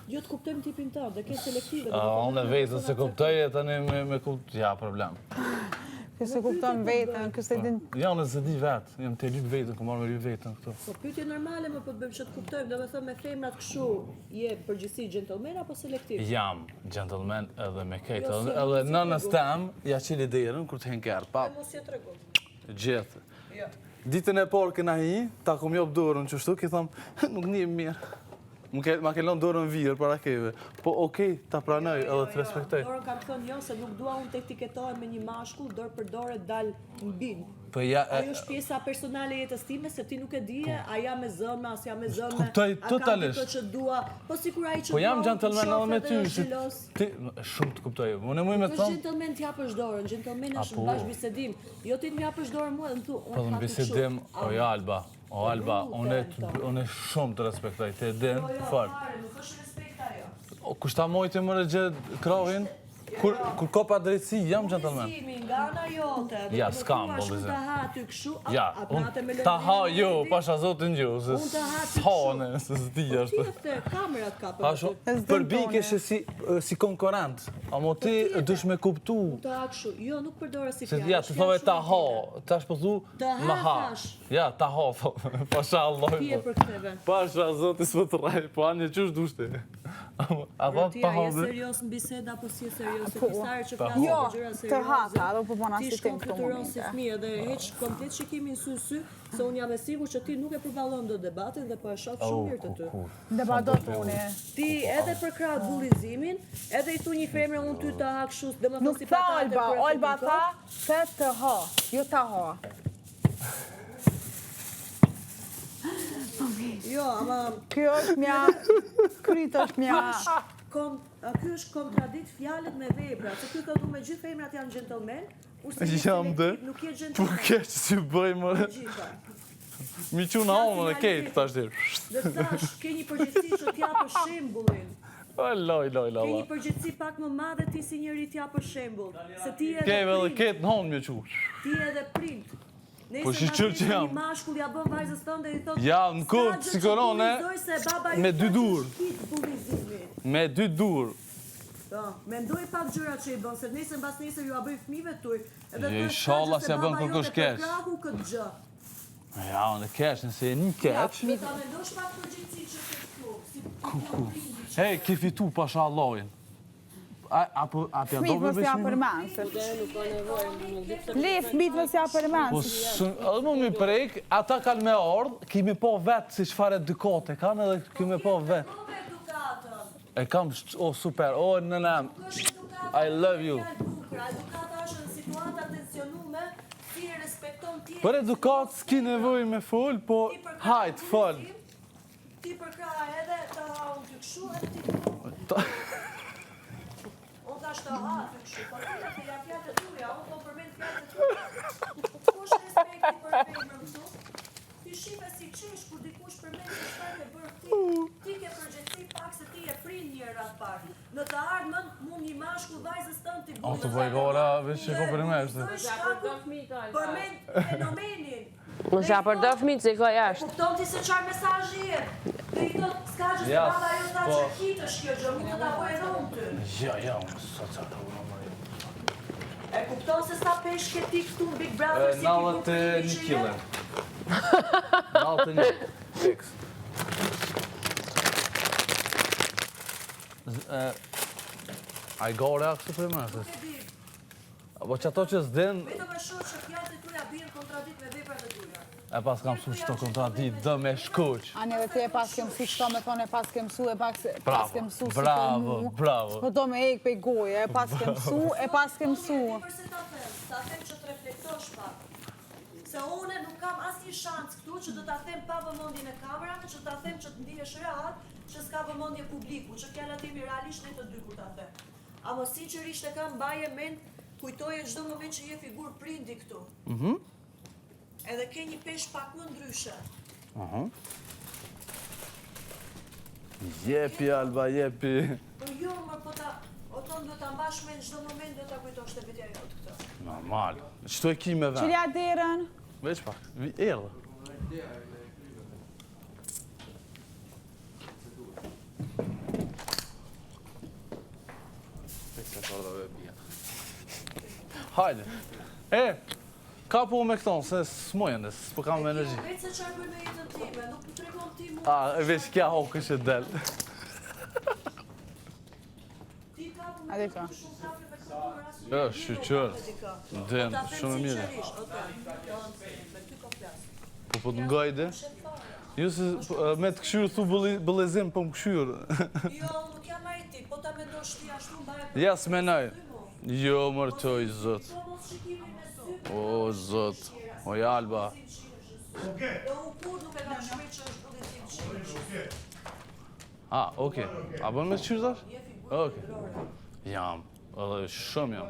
Jo të kuptojmë tipin tënd, dhe ke selektive. A, unë e vetën s'e kuptoj e tani me, me kupt... Ja, problem. Ky s'e kupton veten, ky s'e din... Ja, unë s'e di vetë, jam tu lyp veten, kom marrë me lyp veten këtu. Po pyetje normale më po të bëjmë që të kuptojmë, domethënë me femrat kështu je përgjithësi gentleman apo selektiv? Jam gentleman edhe me krejt, Jo, edhe, edhe nënës tem, ja qili derën kur të hen kerr, pa. E mos je tregu. Gjithë. Jo. Ditën e parë kena hi, ta kom jop dorën qështu, ki thomë, nuk ndihem mirë. Më ke, ma ke lënë dorën virë para keve. Po okej, ta pranoj Jo, edhe jo, të respektoj. Dorën kam thënë jo, se nuk dua unë të etiketohem me një mashkull, dorë për dore dal mbi. Po ja, e, Ajo është pjesa personale e jetës time, se ti nuk e dije, a jam e zëme, a s'jam e zëme, Kuptoj a kam totalisht. dikë që dua, po sikur ai që po jam dua, unë të gentleman shoh edhe me edhe ty, është si xhelos. ti shumë të kuptoj. Unë e muj me Nuk është thonë, gentleman t'japësh dorën, gentleman është po. në bashkëbisedim. Jo ti të më japësh dorën mua dhe më thu, po unë dhe në ha ty kështu. bisedim, o Alba, o Alba, unë unë shumë të respektoj, ti e din, Jo, jo, fort. fare, nuk është respekt ajo. O, Kush ta mojti më rëgje krahin? Kur, kur ka padrejtësi, jam gentleman. Bullizimi nga ana jote, dhe Ja, të më s'kam thuash, unë bullizim. ta ha ty kështu, a, Ja, a pra atë me unë ta ha, lëndrimin jo, e ti? pasha zotin jo, se Unë ta ha ty s'ha kështu. ne, se s'di Po ashtu. ti e the, kamerat ka për Ha shu, ty. për bike she si, si konkurrent, amo ti dush me kuptu, Ta ha kështu, jo, nuk përdora si se fjalë. ja, është ti thove fjalë ta shumë ha, intime. tash po thu, Të ha, më ha. thash. Ja, ta ha, tho, pasha Allah. Ti e përktheve. Pasha zoti s'po të rraj, po anë qysh dush ti? A Po po ti pa a je ha. serios në biseda apo si je serios? Se Po. ti sa herë që Ta flasim Jo, për gjëra të serioze. hata, edhe po bona Ti si shkon tim këto fluturon si momente. fëmijë dhe heq komplet shikimin sy sy, se unë jam e sigurt që ti nuk e përballon dot debatin dhe po e shoh shumë mirë të ty. Debatot unë. Ti edhe përkrah bullizimin, edhe i thu një femre unë ty ta ha kështu, domethënë Nuk si tha patate Alba, kur e Alba fut në tha kokë. se të ha, jo ta ha. Jo, ama Kjo është mja, kryt është mja. Kom, a ky është kontradikt fjalët me vepra, se ky thotë unë me gjithë femrat jam gentleman, kurse je Jam dhe. selektiv, nuk je Po gentleman. keq si bëj more. Gjitha. Mi qu në anën e kejt, tash ti. Dhe thash, ke një përgjegjësi që t'japësh shembullin. O, loj, loj, Ke loj. një përgjegjësi pak më madhe ti si njeri t'japësh shembull, se ti je edhe Keve edhe prind, kejt në honë mi qu. ti je edhe prind. Nëse Po shyqyr që jam. Një mashkull ja bën vajzës tënde i thotë. Ja, në "S'ka kuptë, gjë që siguron, e, bullizoj se baba me ju dy tha që dur. është hit bullizimi." Me dy dur. Po, mendoj pak gjërat që i bën, se nesër mbas nesër ju a bëj fëmijëve tuaj. Edhe Jo, thua, inshallah "S'ka gjë s'ja se bën baba kërkush jote keq." përkrahu këtë gjë. Ja, unë keq, nëse e një keq. Do ta mendosh pak përgjegjësi që ke këtu, si Ku, ku. Hej, ke fitu pasha Allahin. A, apo, a pja do Fmit me mos ja besim? përmend. se- Nuk ka nevojë, nuk di pse. Le fmit mos ja përmend. Po, së- edhe mu mi prek, ata kanë me ardhë, kemi po vetë si çfarë edukate kanë edhe kemi po vetë. Kome edukatën. E kam, sh- o super, o nëna, Nuk është edukata. I love you. Fjalë bukura, edukata është në situata tensionume, ti e respekton ti. Për edukatë s'ki nevojë me fol, po Ti përkrah hajt, fol. bullizim, Ti përkrah edhe të ha unë ty kështu, edhe ti Ta- Unë thash të ha ty kështu, po ti të ja fjalët e tuaja, unë po përmend fjalët e tuaja. Ku është respekti për femrën këtu? Ti shife si qesh kur dikush përmend se çfarë ke bërë ti. Ti ke përgjegjësi pak se ti je prind një herë të parë. Në të ardhmen mund një mashkull vajzës tënd ti O, të bëj gara, veç që ko për me është. Përmend fenomenin. Mos ja përdor fëmijët se i ka jashtë. Kupton ti se çfarë mesazhi jep? Dhe i thot, s'ka gjë se Ja, baba jo tha po. që hit është kjo gjë, mund të ta bëj edhe unë ty. Ja, ja, unë sa qa të unë më E kupton se sa peshk ke ti këtu në Big Brother si figurë 91 prindi që je? kile. 91, fiks. Z- e, A i gore a kështu për me? Nuk e di. Po që ato që s'din, Vetëm e shoh që fjalët e tuaja bien kontradit me veprat e tuaja. e pas kam mësu qëto kontradit, dë me shkuq. Ani edhe ti e pas ke mësu qëto me thonë e pas ke mësu, e pas, pas Bravo, ke mësu si për bravo, mu. bravo. Po do me ek pe goje, e pas ke mësu, e pas ke mësu. Ti përse ta them? Ta them që të reflektosh pak. Se unë nuk kam asnjë shans këtu që do ta them pa vëmendjen e kamerave, që ta them që të ndihesh rehat, që s'ka vëmendje publiku, që fjala temi realisht ne të dy kur ta them. Amo sinqerisht e kam mbaje mend, kujtoje çdo moment që je figurë prindi këtu. Mhm. Edhe ke një peshë pak më ndryshe. Jepi, Alba, jepi. Po jo, më po ta, o ton duhet ta mbash mend çdo moment duhet ta kujtosh te vetja jote këtë. Normal. Qëto e ki me vend? Qilja derën? Veç pak, vi- erdhe. Hajde. E, kapu me këton, se s'mujën, s'po kam energji. Vetë se çfarë bëj me jetën time, nuk më tregon ti mua. A, e veç kja hokë që del. Ti kapu me A di ka. shumë kafe me këtë dorë asnjë. Jo, shyqyr. Den, Ta them shumë e mirë. sinqerisht, o ta. Me ty po flas. Po po të ngaj dhe. Ju se po, me të këshyrë thu bëllezim, po më këshyrë. Jo, unë nuk jam ai tip, po ta mendosh ti ashtu mbaje për Ja, s'menoj. Jo, mërtoj, zot. Po mos shikimin me sy. O, zot. O, Alba. Okej. Jo, unë kur nuk e kam shpejt që është bullizim qirësh. A, okej. A bën me të këshyrë tash? Okej. Jam, edhe shumë jam.